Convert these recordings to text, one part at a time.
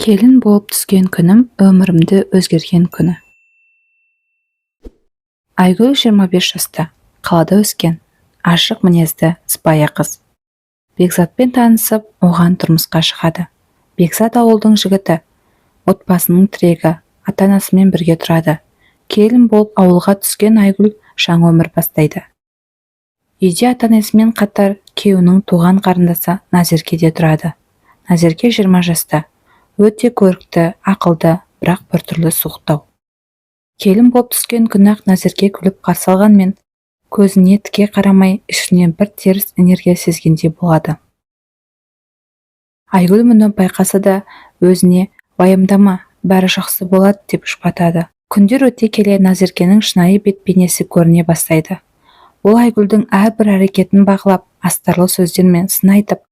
Келін болып түскен күнім өмірімді өзгерген күні. Айгүл 25 жаста, қалада өскен, ашық мінезді, сыпайы қыз. Бекзатпен танысып, оған тұрмысқа шығады. Бекзат ауылдың жігіті, отбасының тірегі, ата-анасымен бірге тұрады. Келін болып ауылға түскен Айгүл жаңа өмір бастайды. Үйде ата-енесімен қатар күйеуінің туған қарындасы Назерке де тұрады. Назерке 20 жаста. Өте көрікті, ақылды, бірақ біртүрлі суықтау. Келін болып түскен күні-ақ Назерке күліп қарсы алғанмен, көзіне тіке қарамай, ішінен бір теріс энергия сезгендей болады. Айгүл мұны байқаса да, өзіне «Уайымдама, бәрі жақсы болады» деп жұбатады. Күндер өте келе Назеркенің шынайы бет бейнесі көріне бастайды. Ол Айгүлдің әрбір әрекетін бақылап, астарлы сөздермен сын айтып,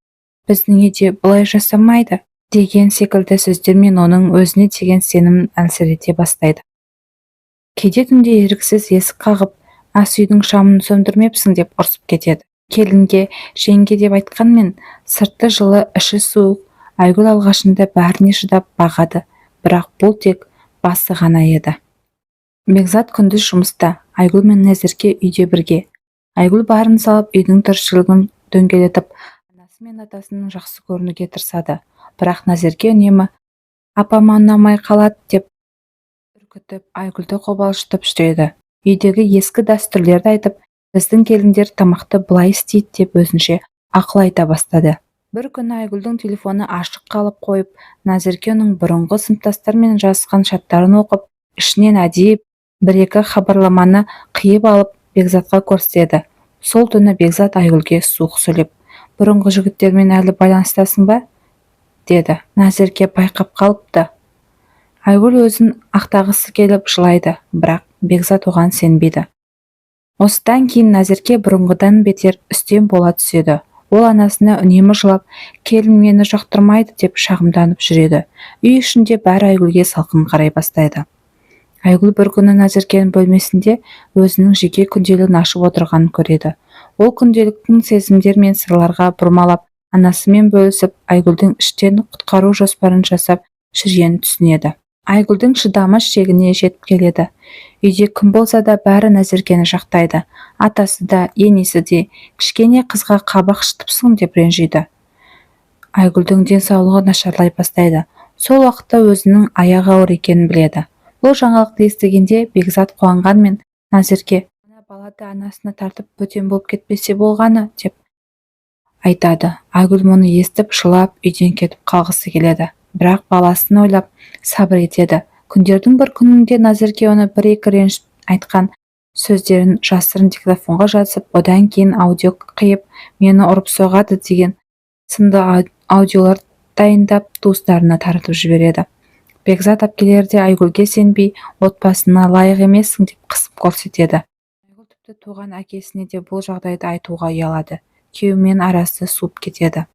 «Біздің үйде бұлай жасамайды» деген секілді сөздермен оның өзіне деген сенімін әлсірете бастайды. Кейде түнде еріксіз есік қағып, «Ас үйдің шамын сөндірмепсің» деп ұрсып кетеді. Келінге жеңге деп айтқанмен, сырты жылы, іші суық Айгүл алғашында бәріне шыдап бағады, бірақ бұл тек басы ғана еді. Бекзат күндіз жұмыста, Айгүл мен Назерке үйде бірге. Айгүл барын салып үйдің тіршілігін дөңгелетіп, анасы мен атасының жақсы көрінуге тырысады. Бірақ Назерке үнемі «Апама ұнамай қалады» деп үркітіп, Айгүлді қобалжытып жүреді. Үйдегі ескі дәстүрлерді айтып, «Біздің келіндер тамақты былай істейді» деп өзінше ақыл айта бастады. Бір күні Айгүлдің телефоны ашық қалып қойып, Назерке оның бұрынғы сыныптастарымен жазысқан чаттарын оқып, ішінен әдейі бір-екі хабарламаны қиып алып, Бекзатқа көрсетеді. Сол түні Бекзат Айгүлге суық сөйлеп, «Бұрынғы жігіттермен әлі байланыстасың ба?» деді. Назерке байқап қалыпты. Айгүл өзін ақтағысы келіп жылайды, бірақ Бекзат оған сенбейді. Осыдан кейін Назерке бұрынғыдан бетер үстем бола түседі. Ол анасына үнемі жылап, «Келін мені жақтырмайды» деп шағымданып жүреді. Үй ішінде бәрі Айгүлге салқын қарай бастайды. Айгүл бір күні Назеркенің бөлмесінде өзінің жеке күнделігін ашып отырғанын көреді. Ол күнделіктің сезімдер мен сырларға бұрмалап, анасымен бөлісіп, Айгүлдің іштен құтқару жоспарын жасап жүргенін түсінеді. Айгүлдің шыдамы шегіне жетіп келеді. Үйде кім болса да бәрі Назеркені жақтайды. Атасы да, енесі де «Кішкене қызға қабақ шытыпсың» деп ренжиді. Айгүлдің денсаулығы нашарлай бастайды. Сол уақытта өзінің аяғы ауыр екенін біледі. Бұл жаңалықты естігенде Бекзат қуанғанмен, Назерке «Мына бала да анасына тартып бөтен болып кетпесе болғаны» деп айтады. Айгүл мұны естіп, жылап үйден кетіп қалғысы келеді. Бірақ баласын ойлап сабыр етеді. Күндердің бір күнінде Назерке оны бір-екі ренжіп айтқан сөздерін жасырын диктофонға жазып, одан кейін аудио қиып, «Мені ұрып соғады» деген сынды аудиолар дайындап, туыстарына таратып жібереді. Бекзат әпкелері де Айгүлге сенбей, «Отбасына лайық емессің» деп қысып көрсетеді. Айгүл тіпті туған әкесіне де бұл жағдайды айтуға ұялады. Күйеуімен арасы суып кетеді.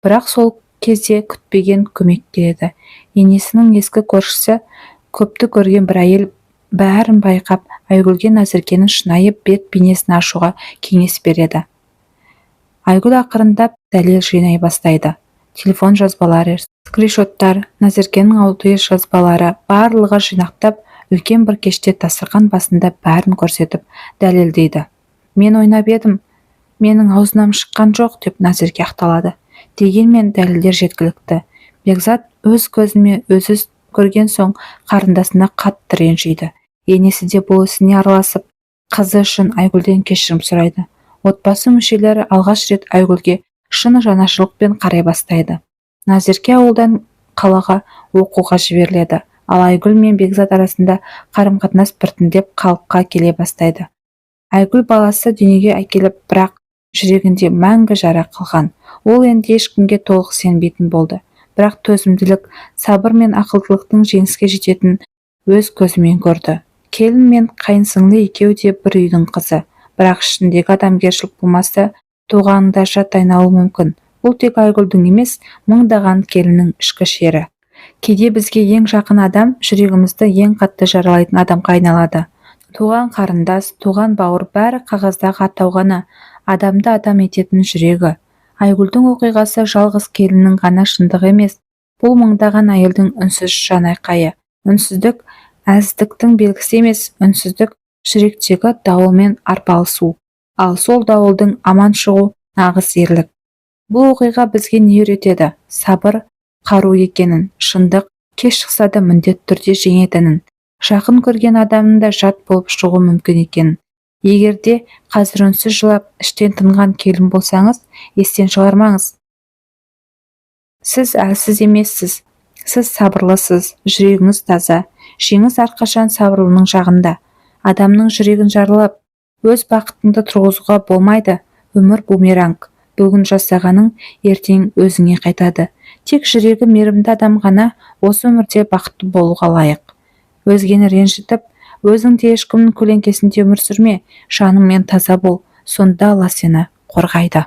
Бірақ сол кезде күтпеген көмек келеді. Енесінің ескі көршісі, көпті көрген бір әйел бәрін байқап, Айгүлге Назеркенің шынайы бет бейнесін ашуға кеңес береді. Айгүл ақырындап дәлел жинай бастайды. Телефон жазбалары, скриншоттар, Назеркенің аудио жазбалары барлығы жинақтап, үлкен бір кеште дастархан басында бәрін көрсетіп, дәлелдейді. «Мен ойнап едім, менің аузымнан шыққан жоқ» деп Назерке ақталады. Дегенмен дәлелдер жеткілікті. Бекзат өз көзімен өзі көрген соң қарындасына қатты ренжиді. Енесі де бұл ісіне араласып, қызы үшін Айгүлден кешірім сұрайды. Отбасы мүшелері алғаш рет Айгүлге шын жанашырлықпен қарай бастайды. Назерке ауылдан қалаға оқуға жіберіледі. Ал Айгүл мен Бекзат арасында қарым-қатынас біртіндеп қалыпқа келе бастайды. Айгүл баласы дүниеге әкеліп, бірақ жүрегінде мәңгі жара қалған. Ол енді ешкімге толық сенбейтін болды. Бірақ төзімділік, сабыр мен ақылдылықтың жеңіске жететінін өз көзімен көрді. Келін мен қайынсіңлі екеуі де бір үйдің қызы. Бірақ ішіндегі адамгершілік болмаса, туғаныңда жат айналуы мүмкін. Бұл тек Айгүлдің емес, мыңдаған келіннің ішкі шері. Кейде бізге ең жақын адам жүрегімізді ең қатты жаралайтын адамға айналады. Туған қарындас, туған бауыр бәрі қағаздағы атау ғана, адамды адам ететін жүрегі. Айгүлдің оқиғасы жалғыз келіннің ғана шындығы емес, Бұл мыңдаған әйелдің үнсіз жанайқайы. Үнсіздік әлсіздіктің белгісі емес, үнсіздік жүректегі дауылмен арпалысу. Ал сол дауылдың аман шығу нағыз ерлік. Бұл оқиға бізге не үйретеді? Сабыр қару екенін, шындық кеш шықса да міндетті түрде жеңетінін, жақын көрген адамның да жат болып шығуы мүмкін екенін. Егер де қазір үнсіз жылап, іштен тынған келін болсаңыз, естен шығармаңыз. Сіз әлсіз емессіз, сіз сабырлысыз, жүрегіңіз таза. Жеңіс әрқашан сабырлының жағында. Адамның жүрегін жаралап, өз бақытыңды тұрғызуға болмайды. Өмір бумеранг. Бүгін жасағаның ертең өзіңе қайтады. Тек жүрегі мейірімді адам ғана осы өмірде бақытты болуға лайық. Өзгені ренжітіп, өзің де ешкімнің көлеңкесінде өмір сүрме, жаныңмен таза бол, сонда Алла сені қорғайды.